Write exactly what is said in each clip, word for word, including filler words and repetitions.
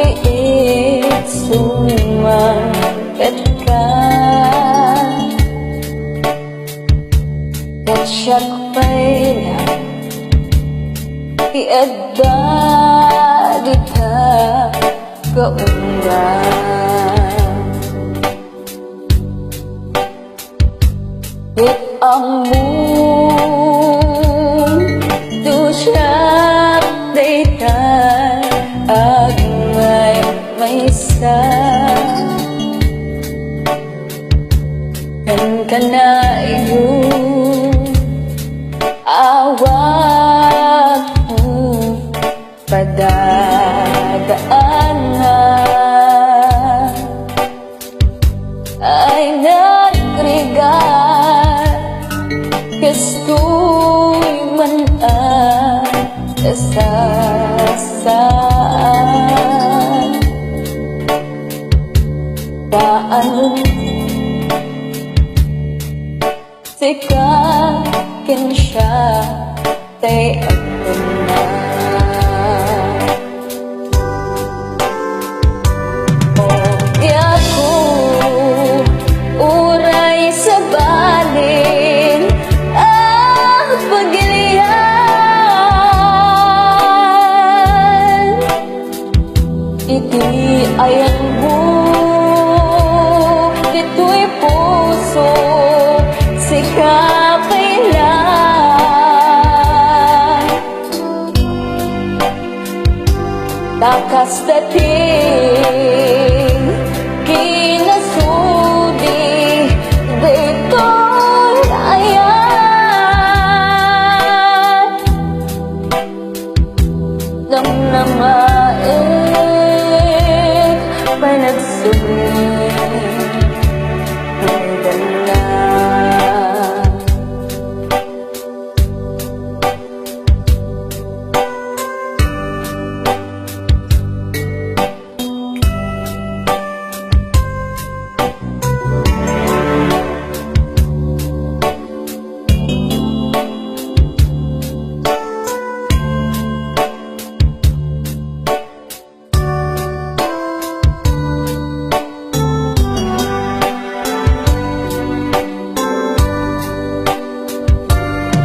Kabiit sumangpetka, ket siak pay la ti adda dita kaunggam. Ket ammom, siak daytay agmaymaysa. Kankanayon, awan mo padadaanan. Ay nagrigat, kastoy man a kasasaan. Kaano sika ken siak tay agtulna. O, diak uray sabalin a pagilian. Iti ayammo, ditoy puso, sika pay la. Ta kasta ti kinasudi ditoy ayat. Namnamaek, panagsubli, pagdala.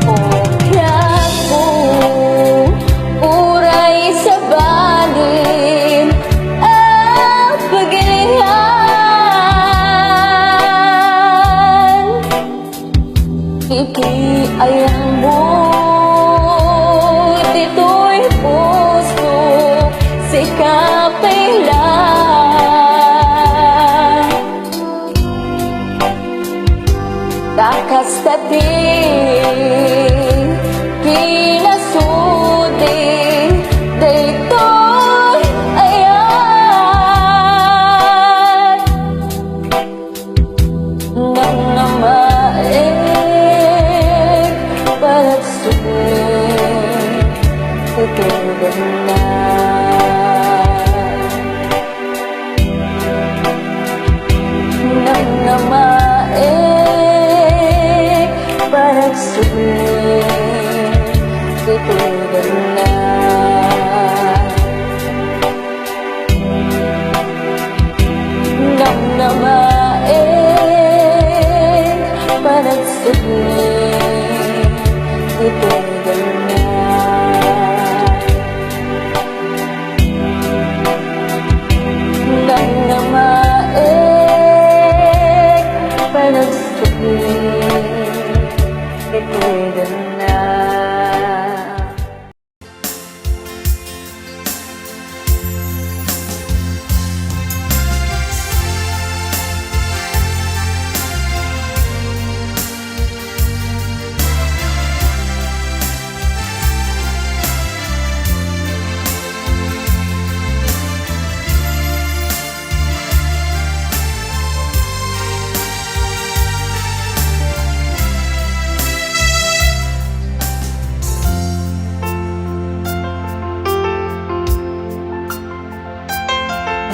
O, piago, uray sabalin a pagilian. Iti ayammo, ditoy puso, sika pay la. Ta kasta ti kinasudi daytoy ayat. Namnamaek, panagsubli, tutudanna. Namnamaek, panagsubli, tutudanna. Namnamaek, panagsubli, tutudanna. Namnamaek, panagsubli, tutudanna.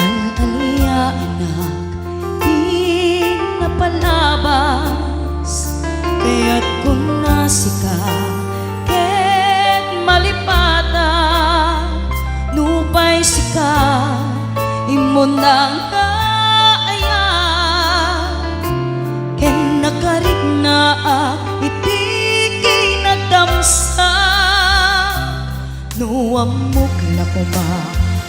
Al-alia, anak, ti napalabas, kayat kuna sika, ket malipata, nupay Sika, imuna nga ayat, ken nakariknaak iti kinadamsak. No ammok la koma,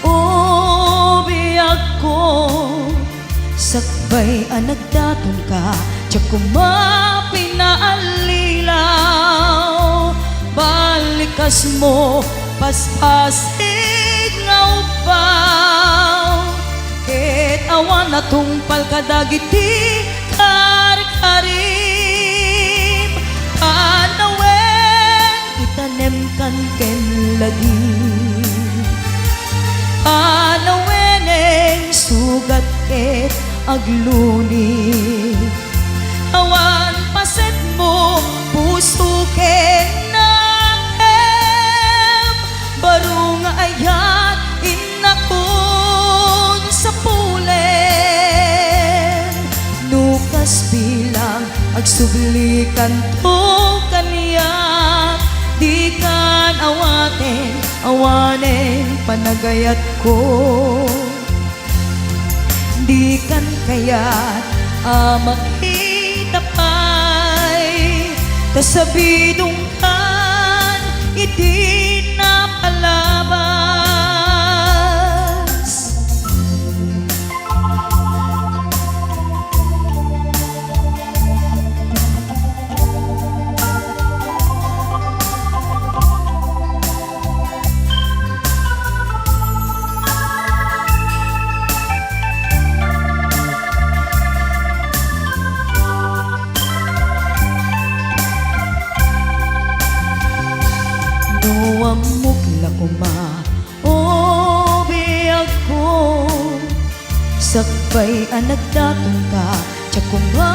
o biagko, sakbay a nagdatonka, diak koma pinaallilaw. Balikasmo, paspasig nga ubbaw, ket awan a tungpal kadagiti karkarim. Panawen, itanemkan ken lagi. Panawenen, sugat ket agluni. Awan pasetmo, puso ken nakem. Baro nga ayat, innakon sapulen. No kas bilang, agsublikanto kaniak. Dikan awaten, awanen panagayatko. Dikan kayat a makita pay, ta sabidongkan iti napalabas. No ammok la koma, o biagko, sakbay a nagdatonka, diak koma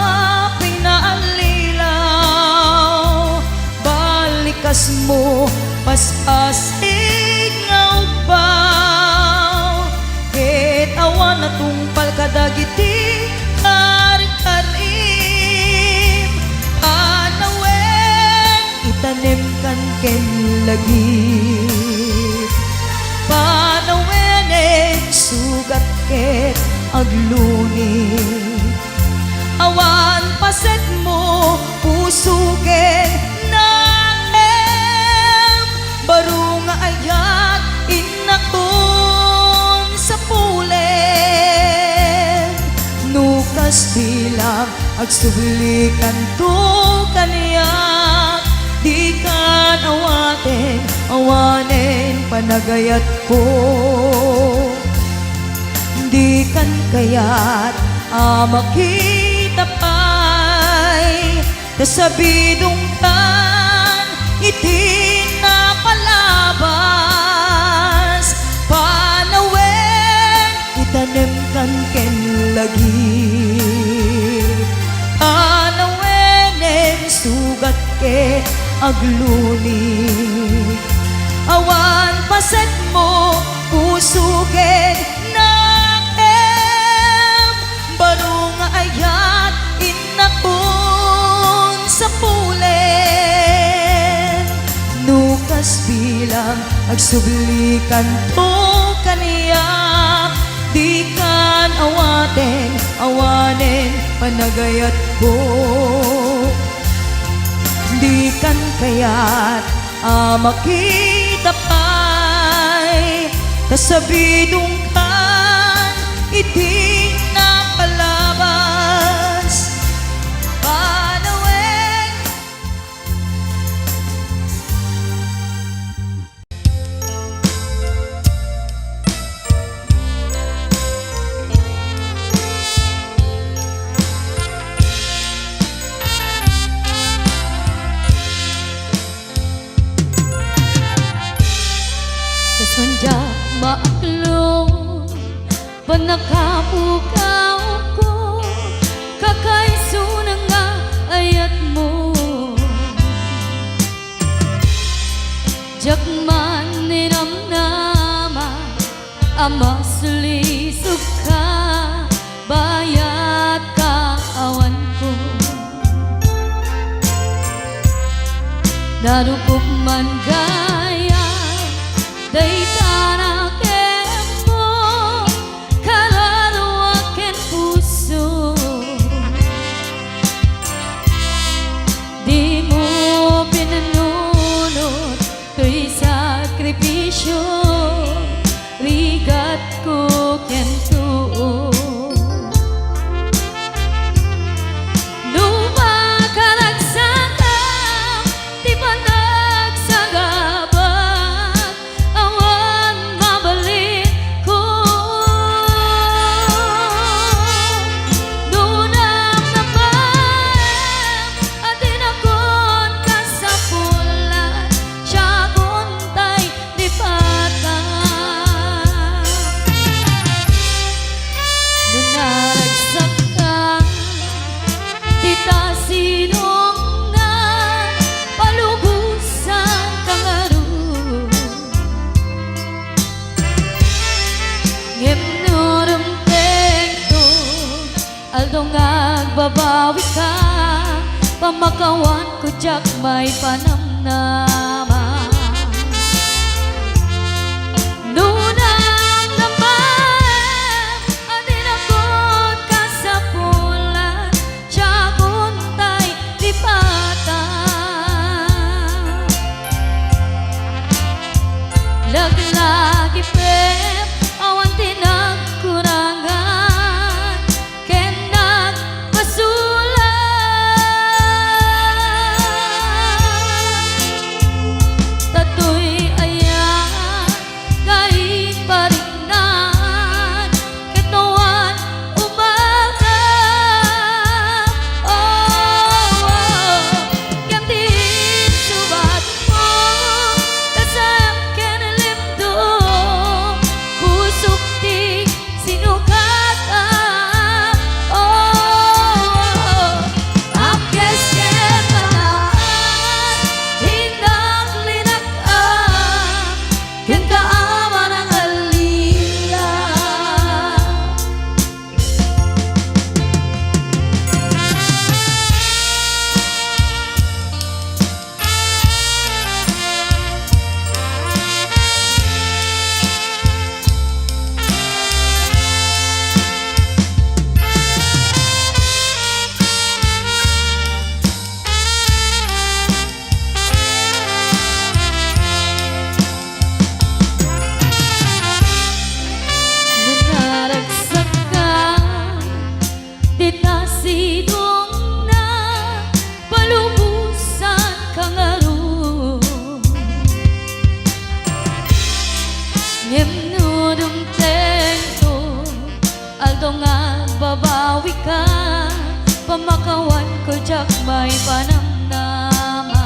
pinaallilaw. Balikasmo, paspasig nga ubbaw, ket awan a tungpal kadagiti karkarim. Panawen, itanemkan ken lagi. Panawenen, sugat ket agluni. Awan pasetmo, puso ken nakem. Baro nga ayat, innakon sapulen. No kas bilang, agsublikanto kaniak. Dikan awaten, awanen panagayatko. Dikan kayat a makita pay, ta sabidongkan iti napalabas. Panawen, itanemkan ken lagi. Panawenen, sugat ket agluni. Awan pasetmo, puso ken nakem. Baro nga ayat, innakon sapulen. No kas bilang, agsublikanto kaniak. Dikan awaten, awanen panagayatko. Dikan kayat a makita pay, ta sabidongkan iti napalabas. Panawen. Kas diak maaklo, pannakapukawko, kakaisuna nga ayatmo. Diak man ninamnama a masulisogka, bayat kaawanko. Nadukop man gayam dayta nakem Adu nga agbabawika, pamakawanko diak maipanamnama. Nunam naman, adinakon kasapulan, diak untay lipatan. Laglagi pay awan ti nagkurangan ken nagpasulat. Datoy aya nga ipariknan ket awan umaga. Oh, oh, oh. Ngem ti insubatmo, kasam ken limdum, pusok ti sinugatan. Oh, oh, oh. Apkes ket manaas, innak linak-am kenka a manangallilaw. Nunaragsak ka, dita sidongna, palubosanka ngarud. Ngem no dumtengto, aldaw nga agbabawika, pamakawanko diak maipanamnama.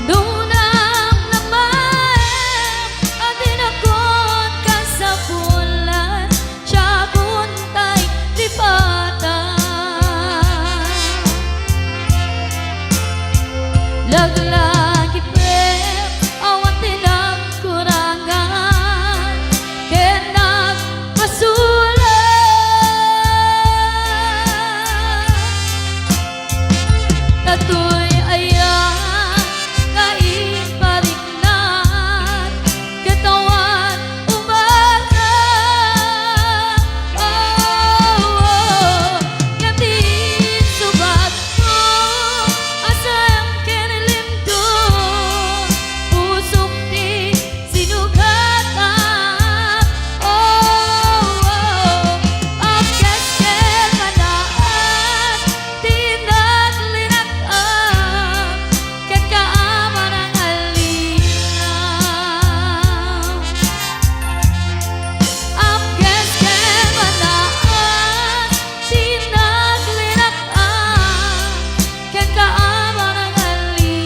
Nunam naman, adinakon kasapulan, diak untay lipatan. Laglagi pay awan ti nagkurangan ken nagpasulat. Datoy aya nga ipariknan ket awan umaga. Oh, oh, nga ti insubatmo, asam ken limdum, pusok ti sinugatan. Oh, oh, apkes ket manaas ti naglinag-am kenka a manangallilaw. Apkes ket manaas ti naglinag-am kenka a manangallilaw.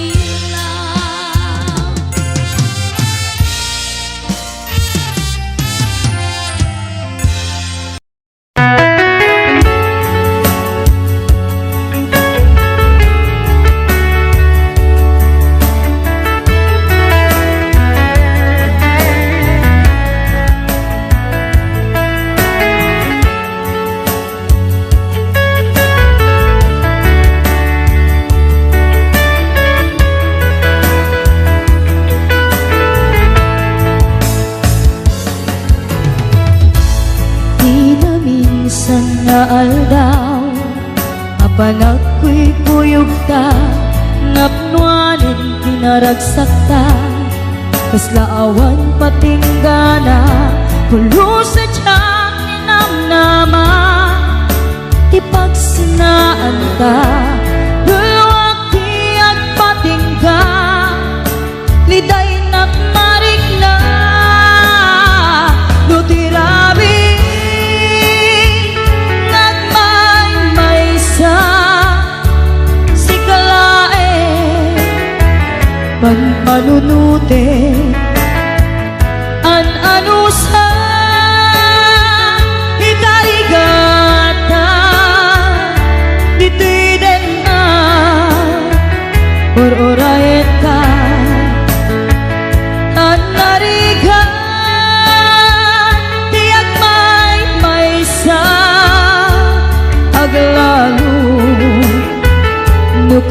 Dita minsan nga aldaw, a panagkuykuyogta, napnoanen ti naragsakta, kasla awan patinggana, pulos a diak ninamnama. Ti pagsinnaanta, bulwak ti agpatingga, lidaynak marikna. No ti rabii nga agmaymaysa, sika laeng manpanunotek. An-anusan, ikarigatan, ditoy denna, ur-urayenka.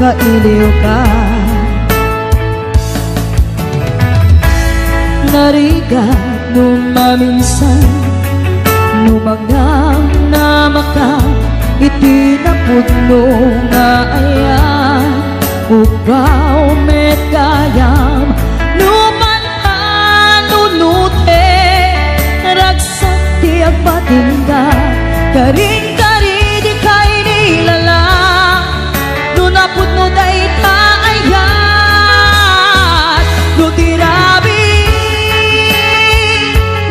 Kailiwka. Narigat no maminsan, no mangnamnamaka iti napudno nga ayan, ugaw met gayam no panpanunote, ragsak ti agbatingga, karin-kari dikay ni lala. No napudno dayta ayat, no ti rabii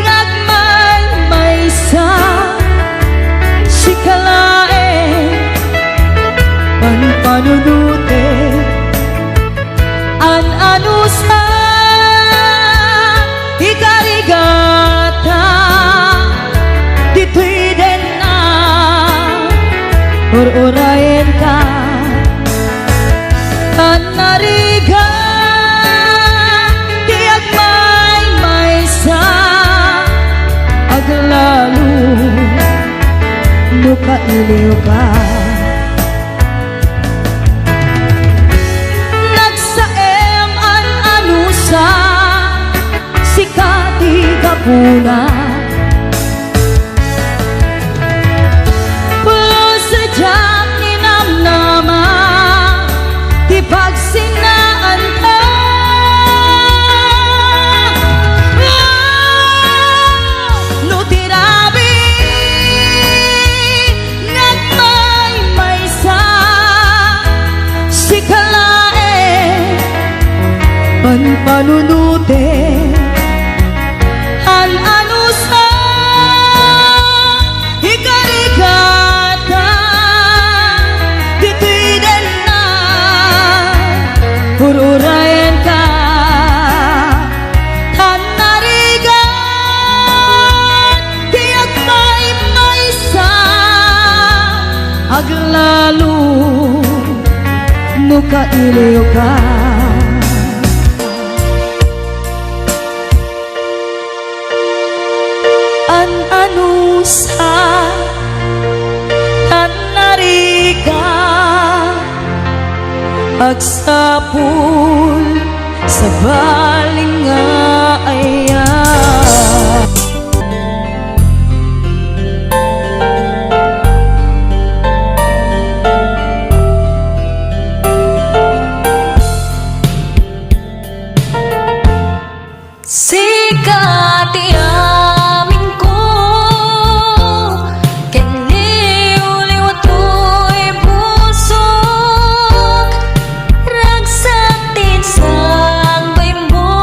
nga agmaymaysa, sika laeng panpanunote. An-anusa ikarigata, ditoy denna, ur-urayenka. Tan narigat ti agmaymaysa, aglalo no kailiwka. Nagsaem an-anusa, sika ti gapuna. Pulos diak ninamnama ti pagsinnaanka. No ti rabii nga agmaymaysa, sika laeng panpanunote. An-anusa ikarigata, ditoy denna, ur-urayenka. Tan narigat ti agmaymaysa, aglalo no kailiwka. An-anusa, tan narigat, agsapul, sabali nga ayat. Sika ti aminko, ken liwliwa toy pusok, ragsak ti insangbaymo.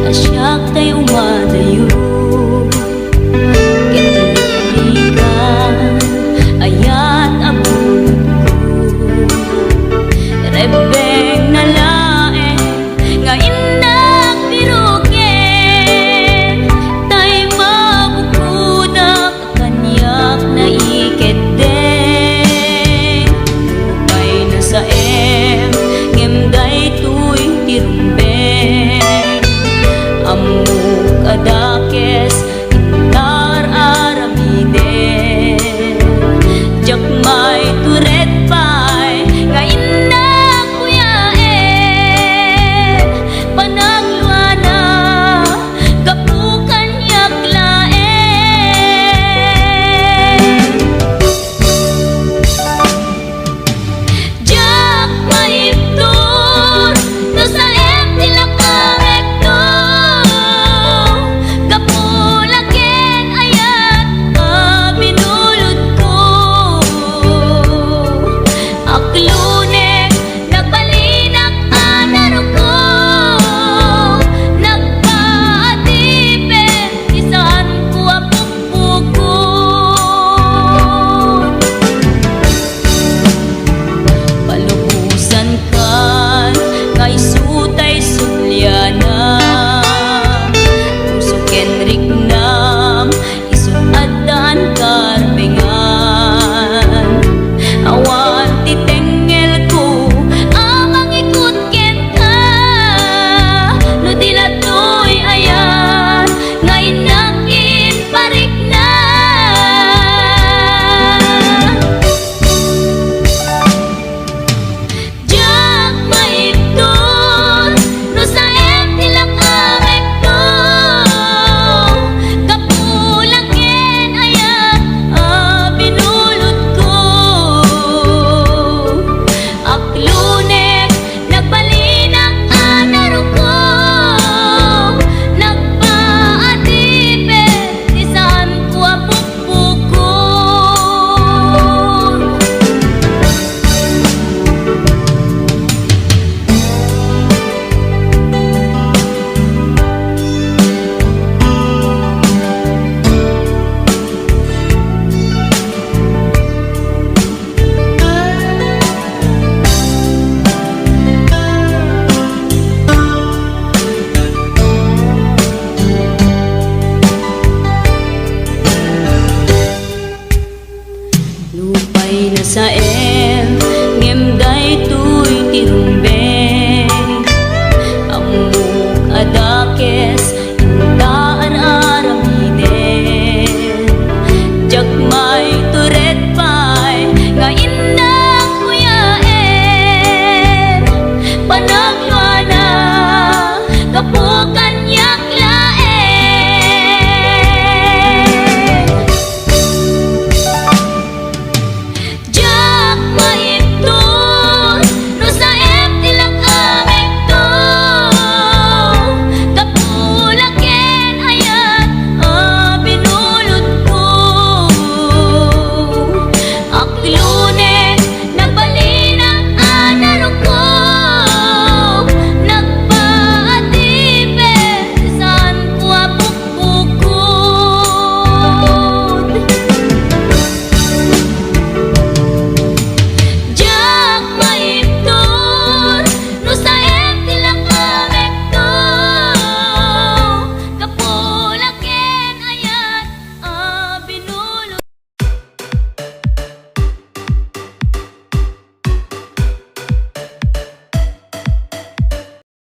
Siak tay umadayo ket liklikan, ayat a bunotko. Rebbengna laeng nga innak biroken, tay mabukodak kaniak naikeddeng. Nupay nasaem, ngem daytoy ti rumbeng. Ammok a dakes, intar aramiden. Diak maitured pay nga innak kuyaen. Panangluana, gapu kaniak laeng. Diak maibtur no saem ti lakamekto, gapu la ken ayat a binulotko. Aklunek, nagbalinak a naruko, nagpaadipen ti saanko a pukpukon. Palubosankan nga isu tay sublianam, puso ken riknam, isu addaan karbengan. Awan ti tengngelko a mangikut kenka, no di la toy ayat nga innak imparikna. Diak maibtur no saem ti lakamekto, gapu la ken ayat a binulotko. Aklunek, nagbalinak a naruko, nagpaadipen ti saanko a pukpukon. Nupay nasaem, ngem daytoy ti rumbeng. Ammok a dakes,